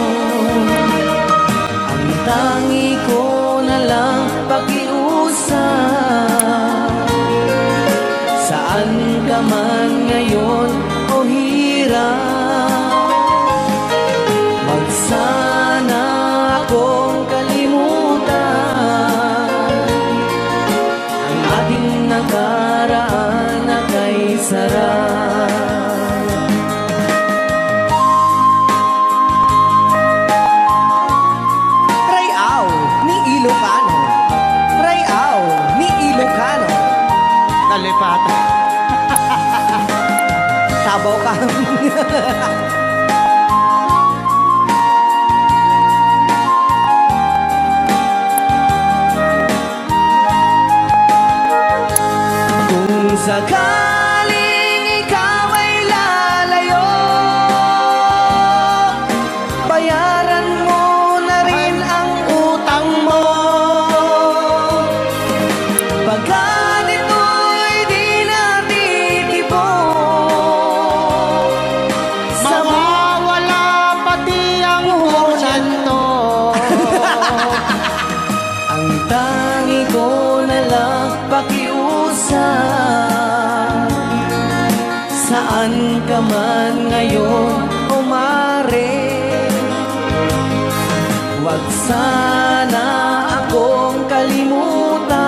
Ang tangi ko na lang pakiusap, saan ka man ngayon o hirap, wag sana akong kalimutan. Ang ating nakaraan na kay sarap. Rayaw ni Ilocano. Rayaw ni Ilocano. Nalipatan. Sabaw ka. Kung sakaling ikaw ay lalayo, bayaran mo na rin ang utang mo. Pagkat ito'y di na titibok, mawawala pati ang puhunan. ko na lang pakiusap. Saan ka man ngayon, o mare? Huwag sana akong kalimutan.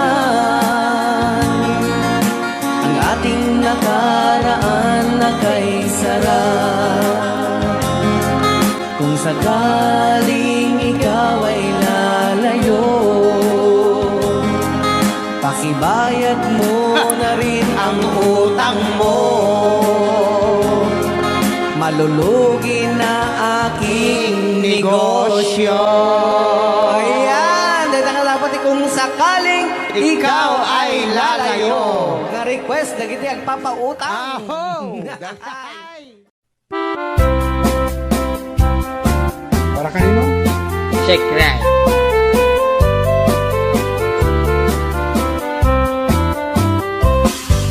Ang ating nakaraan na kay sarap. Kung sakaling ikaw ay lalayo, pakibayad mo na rin ang utang mo. Malulugi na aking negosyo. Ayan, dahil nga dapat kung sakaling ikaw ay lalayo. Nga request, dagiti agpapautang. Aho! Para kanino? Shake Right.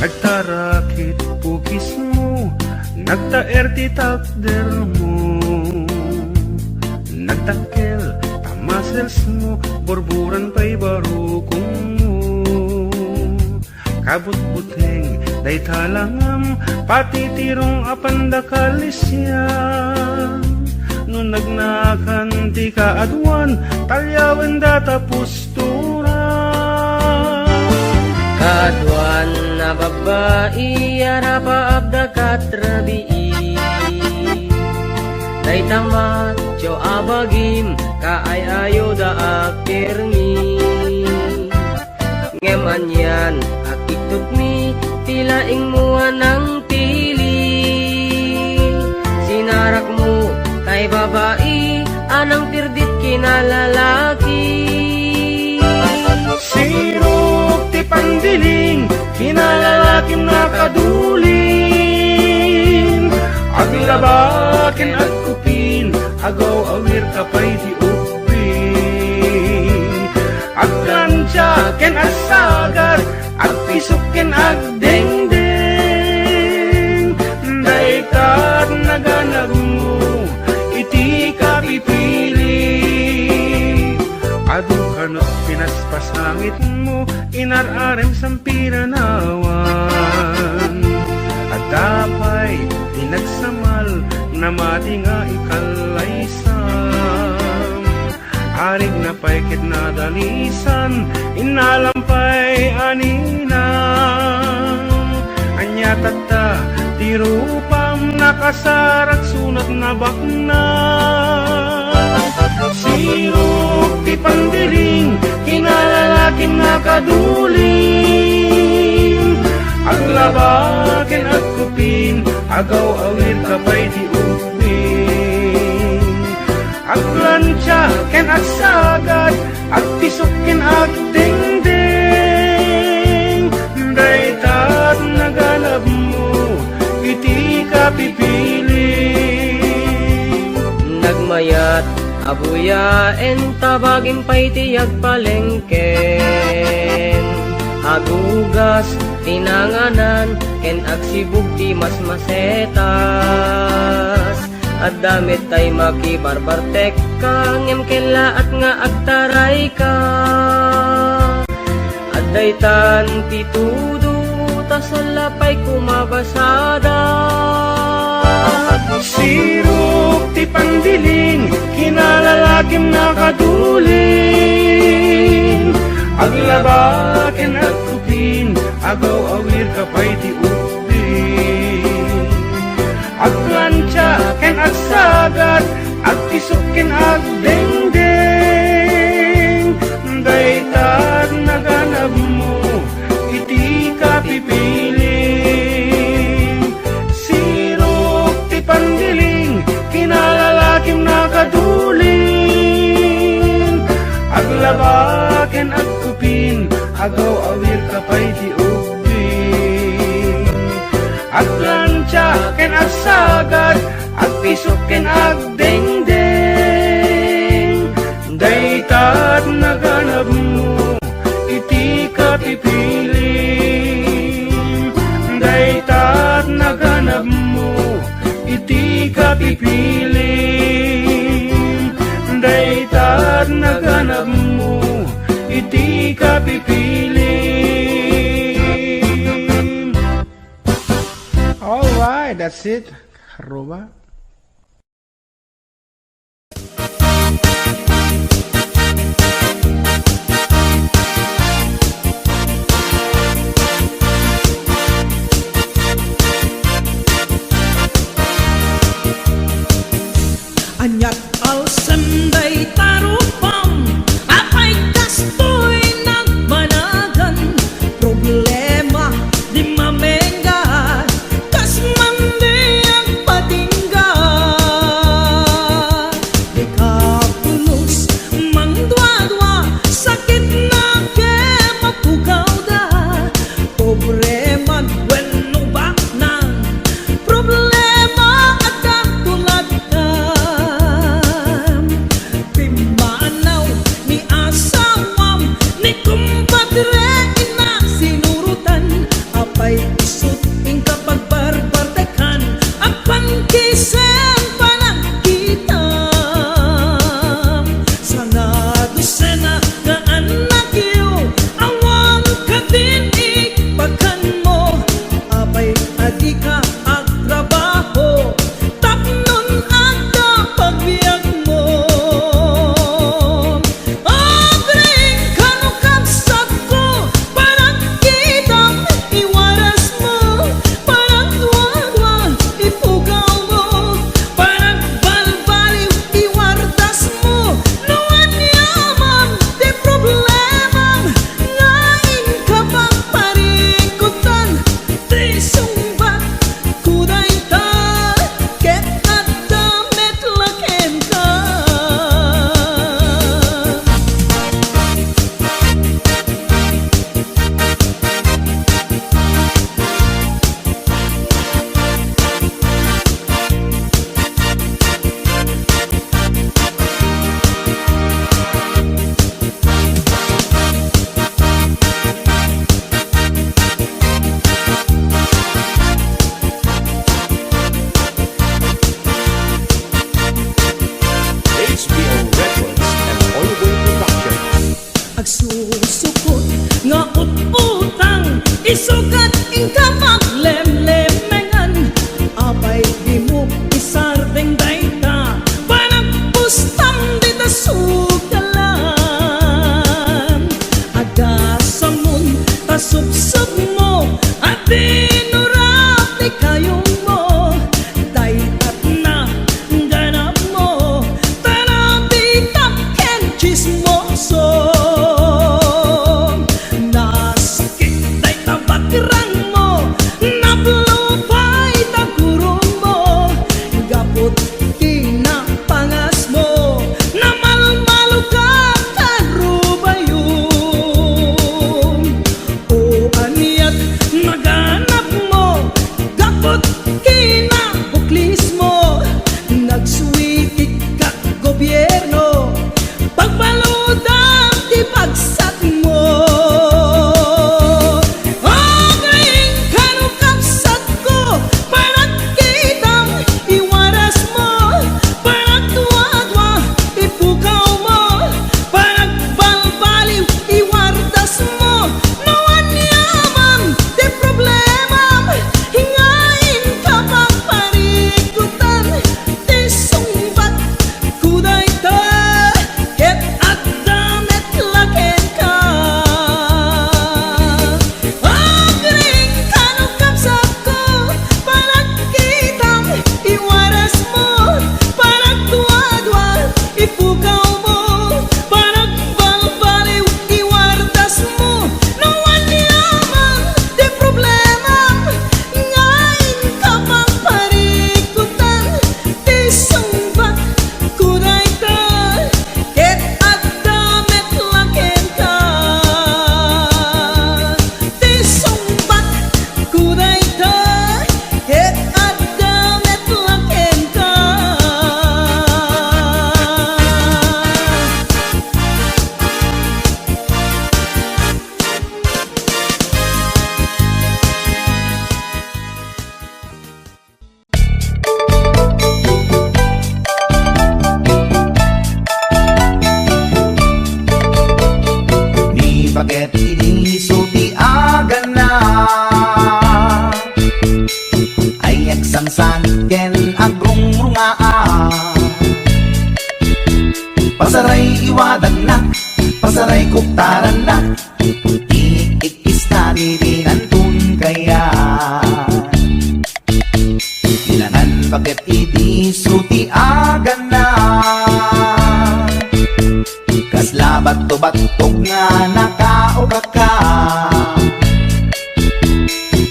Nagtarakit pukis mo, nagtaer ti takder mo, nagdakkel ta muscles mo, burburan pay barukong mo. Kabutbuteng dayta langam, pati tirong a pandakal isyan. No nagnakan ti kaaduan, talyawen data postura. Kaaduan a babbai, arapaap da kat rabii. Dayta macho a bagim, kaay-ayo da a pirmi. Ngem anian a kiktutmi, ti laingmo a nangpili. Sinarakmo tay babai a nangpirdit kinalalaki. Sirok ti pandiling, kinalalakim nakaduling. Aglaba ken agkupin, agaw-awir ka pay ti ubbing. Agplancha ken agsagad, agpisok ken agdengdeng. Dayta ti naganabmo iti kapipili. Adu kano pinaspasangitmo, inar-arem sampiranawan. Adda pay ti nagsamal, namati nga ikallaysam. Arigna pay ket nadalisan, innalam pay a ninang. Ania tatta ti rupam, nakasarak sunat nabaknang. Sirok ti pandiling, kinalalakim nakaduling. Aglaba ken agkupin, agaw-awir ka pay ti ubbing. Agplancha ken agsagad, agpisok ken agdengdeng. Dayta ti naganabmo iti kapipili. Nagmayat a buyaen, ta bagim pay ti agpalengken. Agugas ti nanganan, ken agsibug ti masmasetas. Adda met tay makibarbartekka, ngem kellaat nga agtarayka. Adda itan ti tudo, ta salla pay kumabasada. Sirok ti pandiling, kinalalakim nakaduling. Aglaba ken agkupin, agaw-awir ka pay ti ubbing. Agplancha ken agsagad, agpisok ken agdengdeng. Dayta ti naganabmo iti kapipili. Sirok ti pandiling, kinalalakim nakaduling. Aglaba ken agkupin, agaw-awir ka pay ti ubbing. Agplancha ken agsagad, agpisok ken agdengdeng. Dayta ti naganabmo iti kapipili. Dayta ti naganabmo iti kapipili. Dayta ti naganabmo iti Kapipilim. All right, that's it. Aruba. Aniat alsem dayta rupam, apay kastoy nagbanagan, problema di mamengga, kas man di agpatingga. Di kapulos, mangduadua, sakit na ket mapugawda, pobre man wenno baknang, problema adda tulad Pimmanaw ni asawam, ni kumpadre, inna sinurotan, apay isut' inka pagbarbartekan, agpangkisen panagkitam. Sanga dosena nga annakyo, awan kadin ipakanmo, apay adika agtrabaho, tapnon adda pagbiagmo. Agring kano kabsatko, panagkitam iwarasmo, panagduadua ipugawmo, panagbalbaliw iwardasmo, no aniaman ti problemam nga inka pagparikutan, ti sungbat ko dayta ket adda met la kenka. H B O Records and Oliver Production. Agsusukot nga ut-utang, isukat inka paglemlemengan. Apay dimo isardeng dayta panagpustam dita sukalan? Agasamon ta supsupmo, a dinurap ti kayummo, daytatna ganapmo, tarabitam ken tsismoso. Naskit dayta bagrangmo, naplo Saray kuktaranna, iikkisna ti dinanton kayat. Dinangan paket idi isu ti aganna. Kasla batto-battog nga nakaukaka.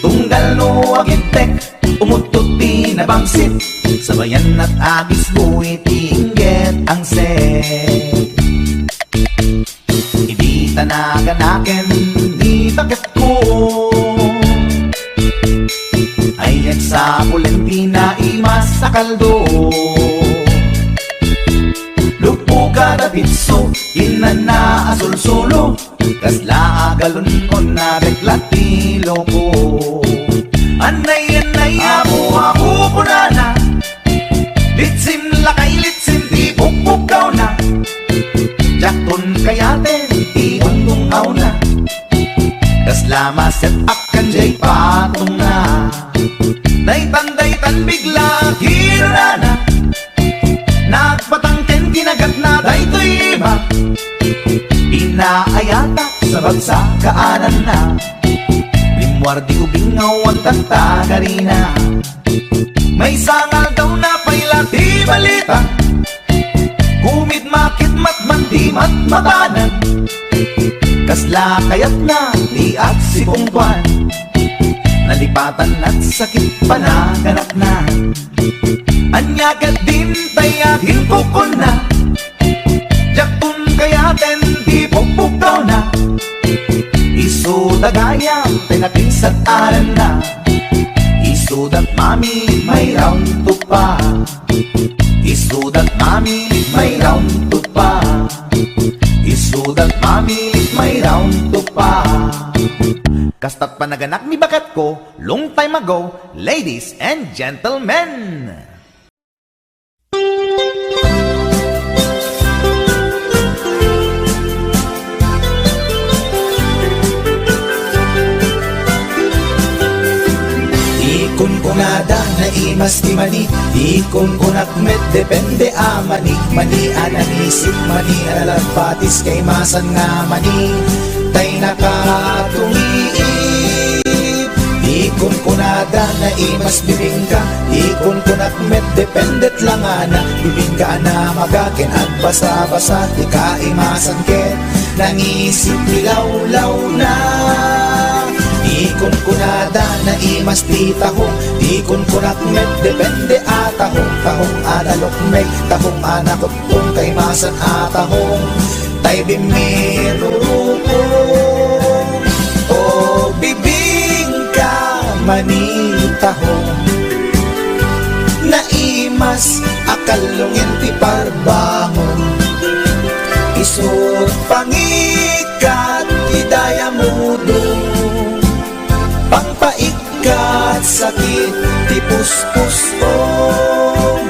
Tunggal no agibtek, umuttot ti nabangsit. Sabayan at agisgo iti inggit angset. Idi ta naganaken ni baketko, ay agsapulen ti naimas a kaldo. Luppo kada pitso, innanna a sulsulo, kasla a galon-on na beklat ti loko. Annay, annay, apo, apo, kunana, litsim lakay, litsim ti pukpukkawna. Diakton kayaten ti ungtung-awna. Kasla maset-ak ken jay patongna. Daytan, daytan bigla kirunana. Nagpatangken kinagatna daytoy ima. Pinaayatak sa bagsa kaananna. Rimmuar di ubing nga awan tagtagarina. Maysa nga aldaw napay la ti balita. Kumidmakidmat man ti matmatanan. Kasla kayatna ti agsipungtoan. Nalipatan at sakit panaganakna. Ania ket dintay a ginkukunna. Diakton kayaten ti pukpukkawna. Isu da gayam ti nakinsat-aranna. Isu dat mami, may round two pa. Isu dat mami, may round two pa. Isu dat mami, may round two pa. Kastat panaganak ni baketko, long time ago, ladies and gentlemen. Ikunkunada, naimas ti mani. Ikunkunak met, depende a mani. Mani a nangisip, mani a nalagpatis, kaimasan nga mani. Tay nakatungiib. Ikunkunada, naimas bibingka. Ikunkunak met, dependet langana. Bibingka a namaga ken agbasa-basa ti kaimasan ket nangisip ti lawlawna. Ikunkunada, naimas ti tahong. Ikunkunak met, depende a tahong. Tahong a nalukmeg, tahong a nakutpong, kaimasan a tahong. Tay bimmirurukong o bibingka manitahong. Naimas a kallungen ti parbangon. Isut' pangikat ti dayamudong. Pangpaik kat sakit ti puspusom.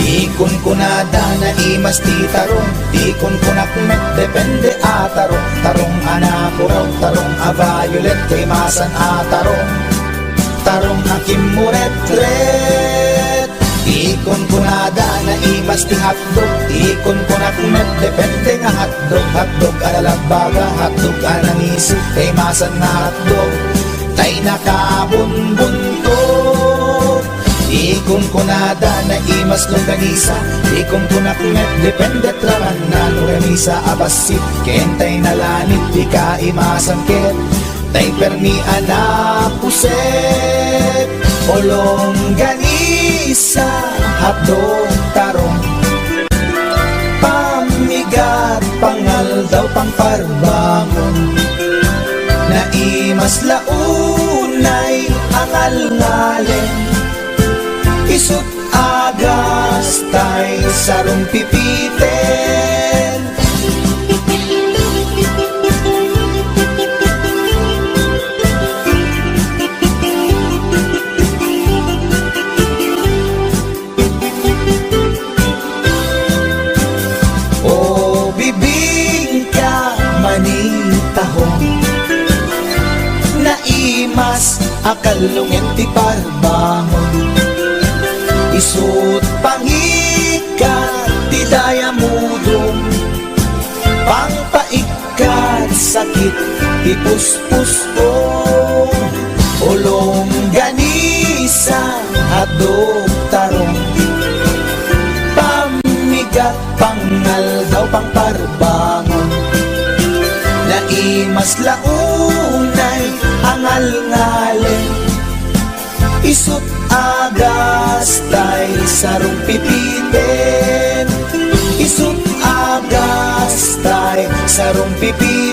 Ikunkunada, naimas ti tarong. Ikunkunak met, depende a tarong. Tarong a napuraw, tarong a violet, kaimasan a tarong. Tarong a kimmuretret. Ikunkunada, naimas ti hotdog. Ikunkunak met, depende nga hotdog. Hotdog a nalagbaga, hotdog a nangisip, kaimasan nga hotdog. Tay nakabunbuntot. Ikunkunada, naimas longganisa. Ikunkunak met, depende raman na longganisa a bassit. Ken tay nalanit, ti kaimasan ket tay permi a napuset. O longganisa, hotdog, tarong. Pamigat, pangaldaw, pangparbangon. Naimas la unay a ngalngalen. Isut' agas tay sarumpipiten. Kallungen ti parbangon, isut' pangikkat ti dayamudong, pangpaikkat sakit ti puspusko, ulong ganisa, adok tarong, pammigat, pangaldaw, pangparbangon. Naimas la unay a ngalngalen, isut' agastay sarong pipiten, isut' agastay sarong pipiten.